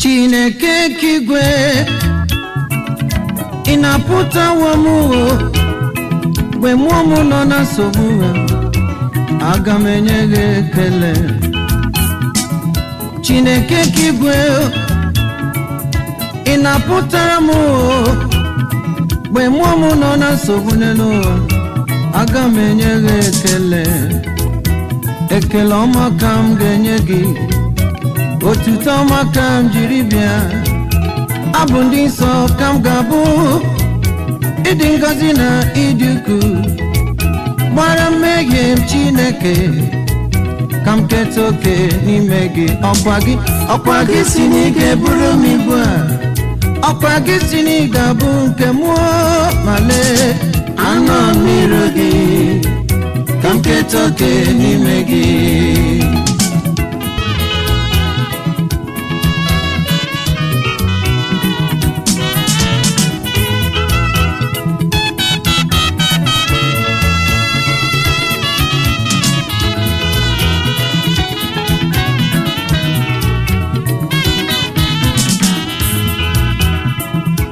Chineke kigwe ị na-apụtawo m o mgbe mụọ m nọ na nsogbu aga m enye gị ekele. Chineke kigwe ị na-apụtara m o mgbe mụọ m nọ na nsogbu n'elu ụwa aga m enye gị ekele. Ekele ọma ka m ga-enye gị, otuto ọma ka m jiri bịa, abụ ndị nsọ ka m ga-abụ, ịdị ngọzi na ịdị ukwuu. Gbara mmehie m Chineke ka m keta oke n'ime gị. Ọkwa gị, ọkwa gị si na ị ga-eburu m ibu a, ọkwa gị si na ị ga-abụ nke mụọ, ma lee anọ m n'iru gị ka m keta oke n'ime gị.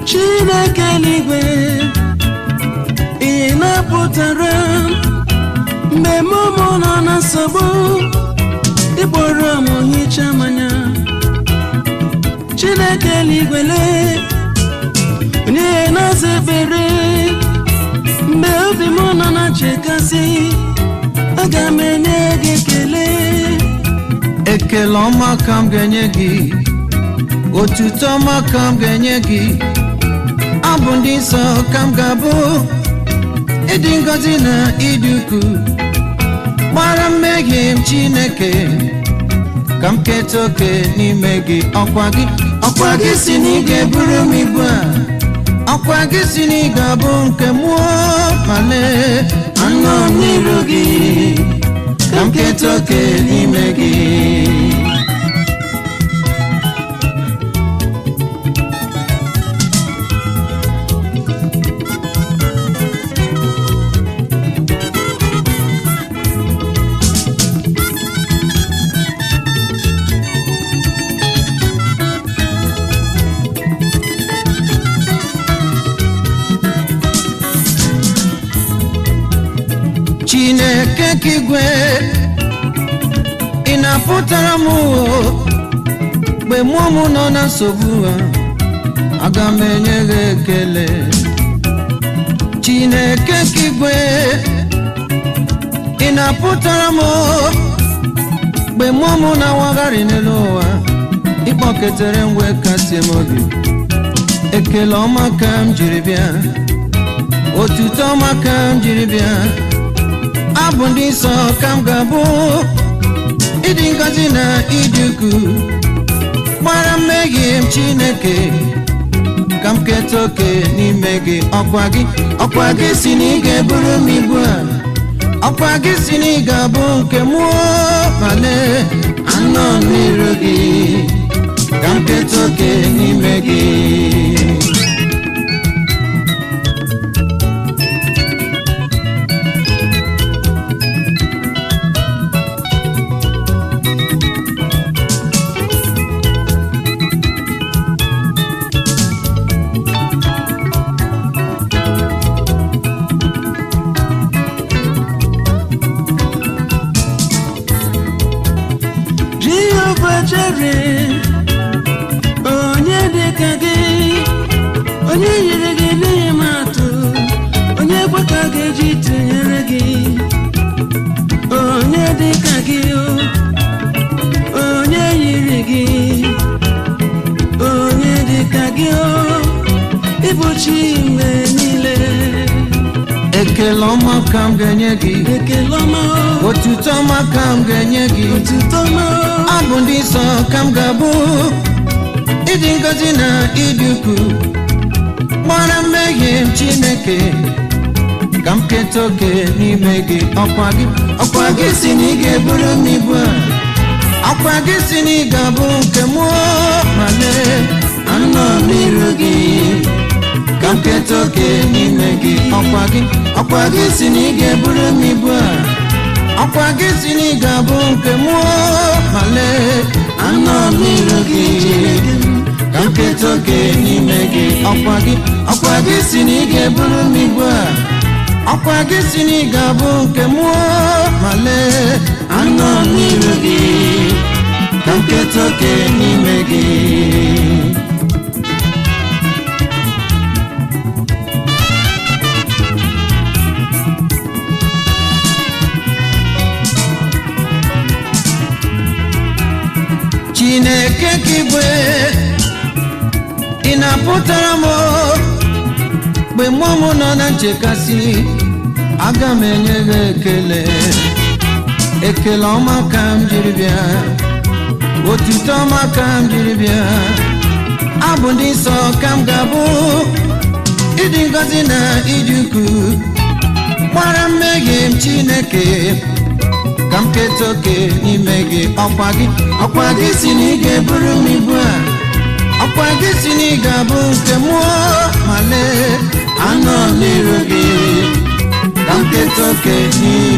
Chineke eluigwe ị na-apụtara mgbe mụ nọ na nsogbu, ịkpọrọ m hicha mmanya. Chineke eluigwe lee onye na-aza ekpere mgbe obi m nọ na nchekasị, aga m enye gị ekele. Ekele ọma ka m ga-enye gị, otuto ọma ka m ga-enye gị, abụ ndị nsọ ka m ga-abụ, ịdị ngọzi na ịdị ukwuu. Gbara mmehie m Chineke ka m keta oke n'ime gị. Ọkwa gị, ọkwa gị si na ị ga-eburu m ibu a, ọkwa gị si na ị ga-abụ nke mụọ, ma lee anọ m n'iru gị ka m keta oke n'ime gị. Chineke kigwe ị na-apụtara m o mgbe mụọ m nọ na nsogbu aga m enye gị ekele. Chineke kigwe ị na-apụtara m o mgbe mụọ m na-awagharị n'elu ụwa, ịkpọketere m wee kasie m obi. Ekele ọma ka m jiri bịa, otuto ọma ka m jiri bịa, abụ ndị nsọ ka m ga-abụ, ịdị ngọzi na ịdị ukwuu. Gbara mmehie m Chineke ka m keta oke n'ime gị. Ọkwa gị, ọkwa gị si na ị ga-eburu m ibu a, ọkwa gị si na ị ga-abụ nke mụọ, ma lee anọ m n'iru gị ka m keta oke n'ime gị. Jehova Jire, onye dị ka gị, onye yiri gị n'ihe atụ, onye kwe ka ga-eji tụnyere gị, onye dị ka gị, onye yiri gị, onye dị ka gị, ịbụ chi mgbe niile. Ekele ọma ka m ga-enye gị, ekele ọma, otuto ọma ka m ga-enye gị, otuto ọma, abụ ndị nsọ ka m ga-abụ, ịdị ngọzi na ịdị ukwuu. Gbara mmehie m Chineke ka m keta oke n'ime gị. Ọkwa gị, ọkwa gị si na ị ga-eburu m ibu a, ọkwa gị si na ị ga-abụ nke mụọ, ma lee anọ m n'iru gị ka m keta oke n'ime gị. Ọkwa gị, ọkwa gị si na ị ga-eburu m ibu a, ọkwa gị si na ị ga-abụ nke mụọ, ma lee anọ m n'iru gị. oke n'ime gị. Ọkwa gị, ọkwa gị si na ị ga-eburu m ibu a, ọkwa gị si na ị ga-abụ nke mụọ, ma lee, anọ m n'iru gị ka m keta oke n'ime gị. Chineke ka igwe, ị na-apụtara m o. Mgbe mmụọ m nọ na nchekasị, aga m enye gị ekele. Ekele ọma ka m jiri bịa, otuto ọma ka m jiri bịa, abụ ndị nsọ ka m ga-abụ. Ịdị ngọzi na ịdị ukwuu gbara mmehie m, Chineke, ka m keta oke n'ime gị. Ọkwa gị, ọkwa gị si na ị ga-eburu m ibu a, ọkwa gị si na ị ga-abụ nke mụọ, ma lee, anọ m n'iru gị ka m keta oke n'ime